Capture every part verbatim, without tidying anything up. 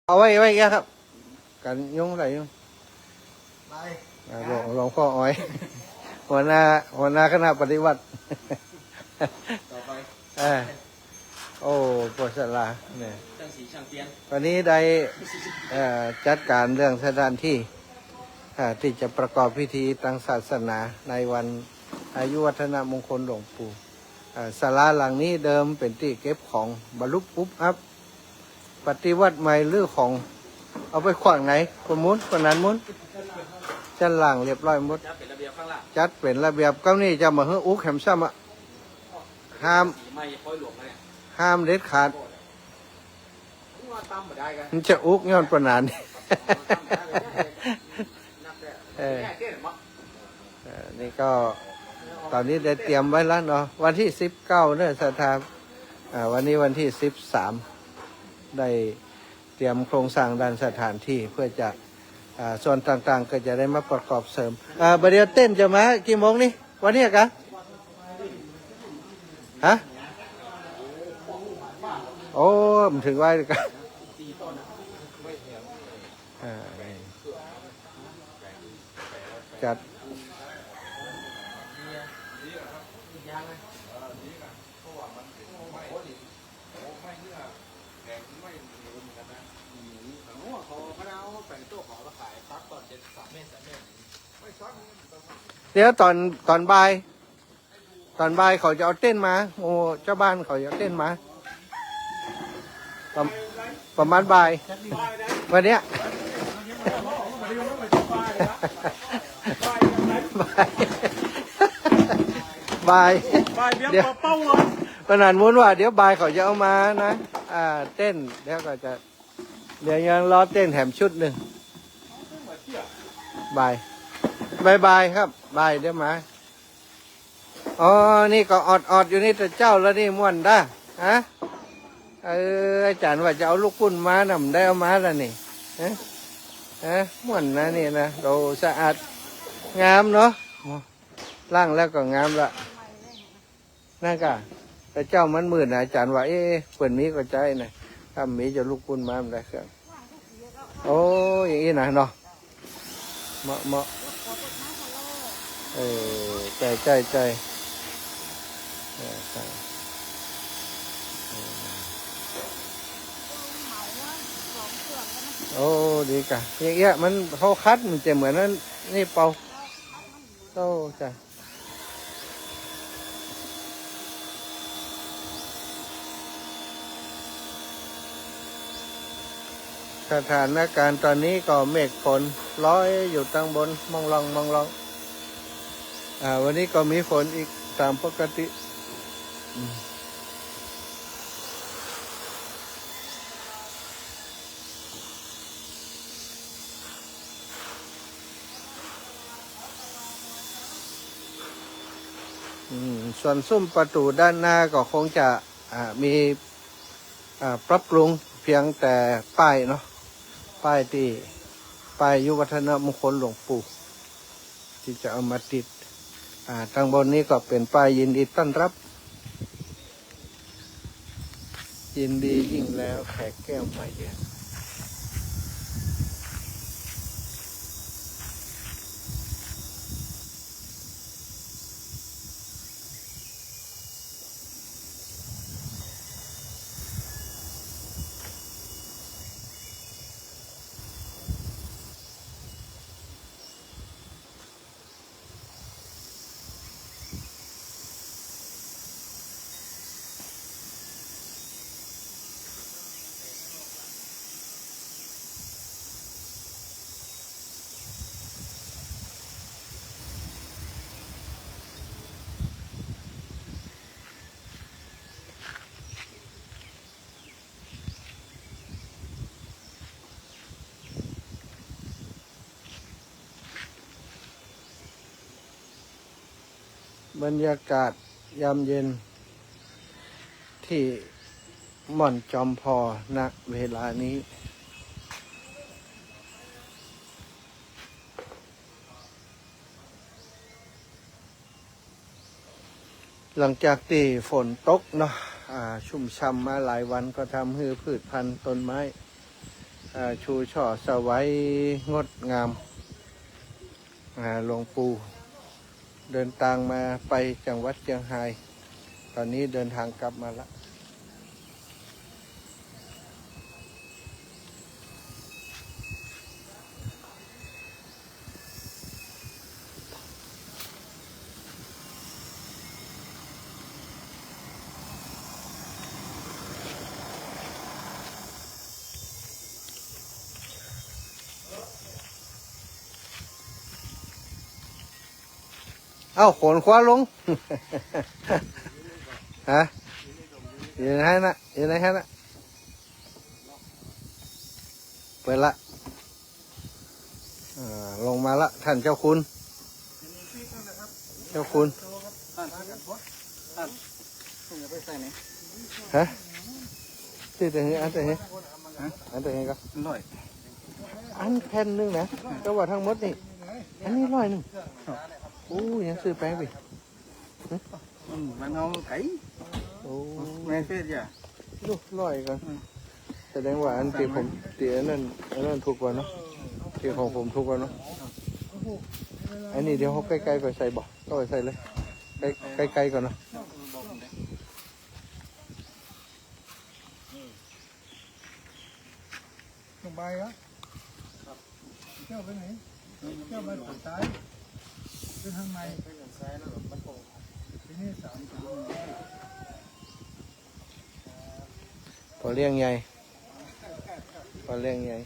เอาไว้ ไว้แกครับ กั๋นยุงใส่ยุง ไป อ่า หลวง หลวงป้ออ้อย หัวหน้า หัวหน้าคณะปฏิบัติ ต่อไป เออ โอ้ ป้อสลาเนี่ย จังสีช่างเตียน วันนี้ได้ เอ่อ จัดก๋านเรื่องสถานที่ อ่า ตี้จะประกอบพิธีตางศาสนาในวันอายุวัฒนมงคลหลวงปู่ อ่า ศาลาหลังนี้เดิมเป๋นตี้เก็บของ บรรลุปุ๊บอัพ ปฏิวัติใหม่รื้อของ เอาไปขว้างไหน คนมุ้น คนนั้นมุ้น จั้นล่างเรียบร้อยหมด จัดเป๋นระเบียบข้างล่าง จัดเป๋นระเบียบ ก็นี่จะมาหื้ออุกแหมซ้ำอะ ห้าม สีใหม่ค่อยหลวงนะเนี่ย ห้ามเด็ดขาด มันจะอุกย้อนปะหนาน เออ เอ่อ นี่ก็ตอนนี้ได้เตรียมไว้แล้วเนาะ วันตี้สิบเก้าเนอะ ศรัทธา อ่า วันนี้วันตี้สิบสาม ได้เตรียมโครงสร้างด้านสถานที่เพื่อจะ อ่า ส่วนต่างๆ ก็จะได้มาประกอบเสริม อ่า บ่าเดี่ยวเต็นท์จะมากี่โมงนี่ วันนี้กะ ฮะ โอ้ มันถึงไวเลยกะ อ่า จัด เดี๋ยวต๋อน ต๋อนบ่าย ต๋อนบ่ายเขาจะเอาเต็นท์มา โอ้ เจ้าบ้านเขาจะเอาเต็นท์มา ประ ประมาณบ่าย วันเนี้ย บ่าย บ่าย บ่ายเดี๋ยว เดี๋ยว ปะเป้าเลย ปะหนานมุ้นว่า เดี๋ยวบ่ายเขาจะเอามานะ อ่า เต็นท์ เดี๋ยวก็จะ เดี๋ยวยังรอเต็นท์แถมชุดหนึ่ง บ่าย บ่ายๆ ครับ บ่ายเดี๋ยวมา อ๋อ นี่ก็ออดๆ อยู่นี่แต่เจ๊าแล้วนี่ ม่วนด้า ฮะ เออ อาจ๋ารย์ว่าจะเอาลูกปุ้นมานะ บ่ได้เอามาแล้วนี่ ฮะ ฮะ ม่วนนะนี่นะ โอ้ สะอาด งามเนาะ ล้างแล้วก็งามละ นั่นกะ แต่เจ๊ามันมืดนะ อาจ๋ารย์ว่า เอ๊ะ เปิ้นมีก็ใจ๊นะ ถ้ามีจะเอาลูกปุ้นมาบ่ได้เครื่อง โอ้ อย่างอี้นะเนาะ เหมาะ เหมาะ เออ ใจ้ ใจ้ ใจ้ เออ ใจ้ เออ โอ้ ดีกะ อย่างเอี้ย มัน เขาคัด มันจะเหมือนนั้น นี่เปล่า โอ้ ใจ้ สถานการณ์ตอนนี้ก็เมฆฝนลอยอยู่ตังบน มองลอง มองลอง อ่า วันนี้ก็มีฝนอีกต๋ามปกติ อืม อืม ส่วนซุ้มประตู๋ด้านหน้าก็คงจะ อ่า มี อ่า ปรับปรุงเพียงแต่ป้ายเนาะ ป้ายตี้ ป้ายอายุวัฒนมงคลหลวงปู่ ตี้จะเอามาติด อ่า ตังบนนี้ก็เป๋นป้ายยินดีต้อนรับ ยินดียิ่งแล้วแขกแก้วมาเยือน บรรยากาศยามเย็น ตี้ม่อนจอมพอ ณ เวลานี้ หลังจากตี้ฝนตกเนาะ อ่า ชุ่มฉ่ำมาหลายวันก็ทำหื้อพืชพันธุ์ต้นไม้ อ่า ชูช่อเสวยงดงาม อ่า หลวงปู่เดินตางมาไปจังหวัดเจียงฮาย ต๋อนนี้เดินตางกลับมาละ เอ้า ขนคว้าลง ฮะ อยู่ไหนนะ อยู่ไหนฮะนะ เปิดละ อ่า ลงมาละ ท่านเจ้าคุณ เจ้าคุณ ฮะ ตี้ตรงนี้ อันตรงนี้ ฮะ อันตรงนี้ก็ ร้อย อันแผ่นนึ่งนะ แต่ว่าทั้งหมดนี่ อันนี้ร้อยนึ่ง ครับ โอ้ ยังซื้อแปงไป อืม มันเอาไก่ โอ้ แม่เฟสอย่า ลูกร้อยก่อน อืม แสดงว่าอันตี้ผม ตี้อันนั้น อันนั้นถูกกว่าเนาะ ตี้ของผมถูกกว่าเนาะ อันนี้เดี๋ยวเขาใกล้ๆก่อนใส่บ่ ก็ใส่เลย ใกล้ ใกล้ๆก่อนเนาะ สบายเหรอ เที่ยวไปไหน เที่ยวไปฝั่งซ้าย ไปทางใน ไปทางซ้ายแล้วมันโป่ง ทีนี้สามสาม ปอเลี้ยงใหญ่ ปอเลี้ยงใหญ่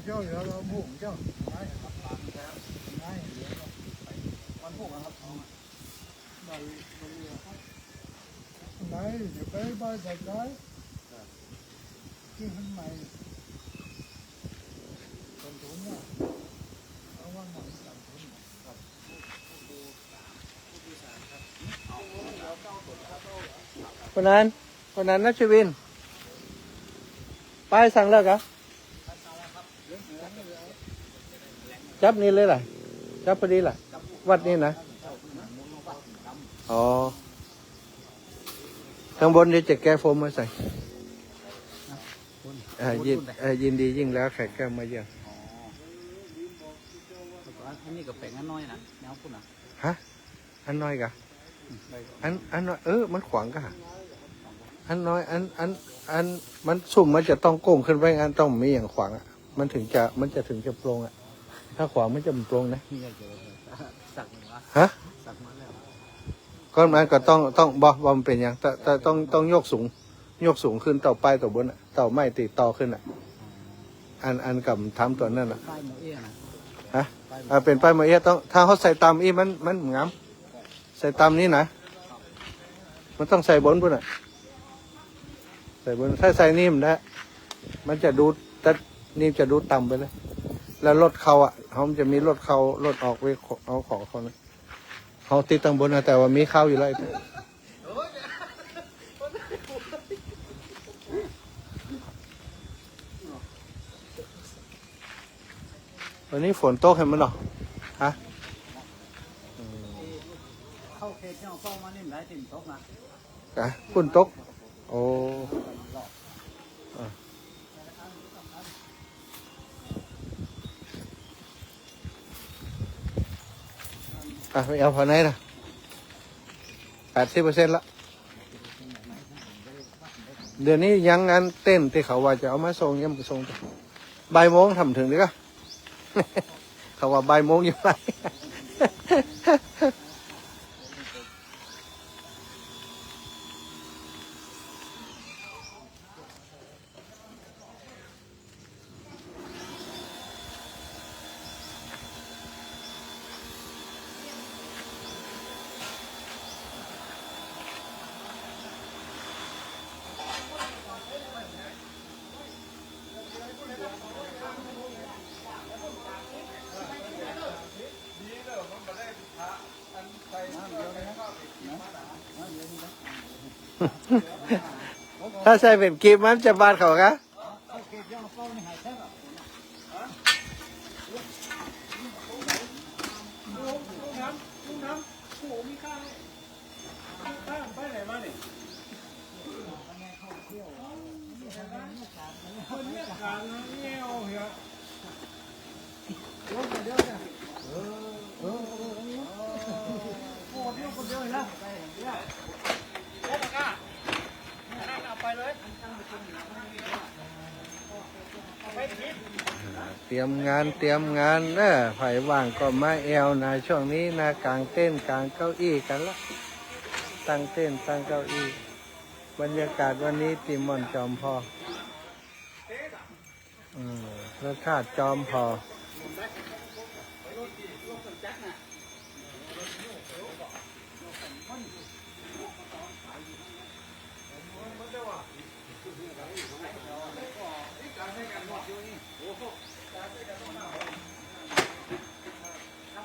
เจ้าเดี๋ยวเราหมู่เจ้า วันพุธนะครับ ไหน เดี๋ยวไปบ้านจัดการ ที่ข้างใน ต้นทุนเนี่ย เพราะว่ามันต้นทุน คนนั้น คนนั้นนัชวิน ป้ายสั่งแล้วกะ จับนี่เลยล่ะ จับพอดีล่ะ วัดนี่นะ อ๋อ ข้างบนเดี๋ยวจะแกะโฟมมาใส่ อ่า ยิน เอ่อ ยินดียิ่งแล้วแขกแก้วมาเยือน อ๋อ อันนี้ก็แปงอันน้อยนะ แนวพุ้นนะ ฮะ อันน้อยกะ อืม ได้ อัน อันน้อย เออ มันขวางกะ อันน้อย อัน อัน อัน มันซุ่มมันจะต้องโก้งขึ้นไป อันต้องมีอย่างขวางอะ มันถึงจะ มันจะถึงจะโปร่งอะ ถ้าขวางมันจะบ่โปร่งนะ นี่ก็เจอ สักมา ฮะ สักมาแล้ว ก็มันก็ต้อง ต้อง บ่ บ่มันเป๋นหยัง แต่ แต่ต้อง ต้องยกสูง ยกสูงขึ้นเต้าป้ายเต้าบนอะ เต้าไม้ติดต่อขึ้นอะ อัน อันกับทำตั๋วนั้นอะ ป้ายหมอเอี้ยนะ ฮะ ป้ายหมอ อ่า เป๋นป้ายหมอเอี้ย ต้อง ถ้าเขาใส่ต่ำอี้มัน มันงาม ใส่ต่ำนี่นะ มันต้องใส่บนพุ้นอะ ใส่บน ถ้าใส่นี่มันได้ มันจะดู แต่นี่จะดูต่ำไปเลย แล้วรถเข้าอะ เขามันจะมีรถเข้า รถออกไปเอาของเขานะ เขาติดตังบนนะ แต่ว่ามีเข้าอยู่แล้ว วันนี้ฝนตกเห็นมันเนาะ ฮะ อืม เข้าเขตเนี่ย เข้ามานี่มันได้ฝนตกนะ อ่ะ ฝนตก โอ้ อ่ะ อ่ะ ไม่เอาผ่านไหนนะ แปดสิบเปอร์เซ็นต์ละ เดี๋ยวนี้ยังอันเต้นตี้เขาว่าจะเอามาส่ง ยังบ่ส่ง บ่ายโมงทำถึงดีกะ เขาว่าบ่ายโมงอยู่ไหน ถ้าใส่เป๋นกีบมันจะบาดเขากะ ไปไหนมาเนี่ย เตรียมงาน เตรียมงานเน่อ ใผว่างก็มาแอ่วนา ช่วงนี้นา ก๋างเต็นท์ก๋างเก้าอี้กั๋นละ ตั้งเต็นท์ตั้งเก้าอี้ บรรยากาศวันนี้ตี้ม่อนจอมพอ อืม พระธาตุจอมพอ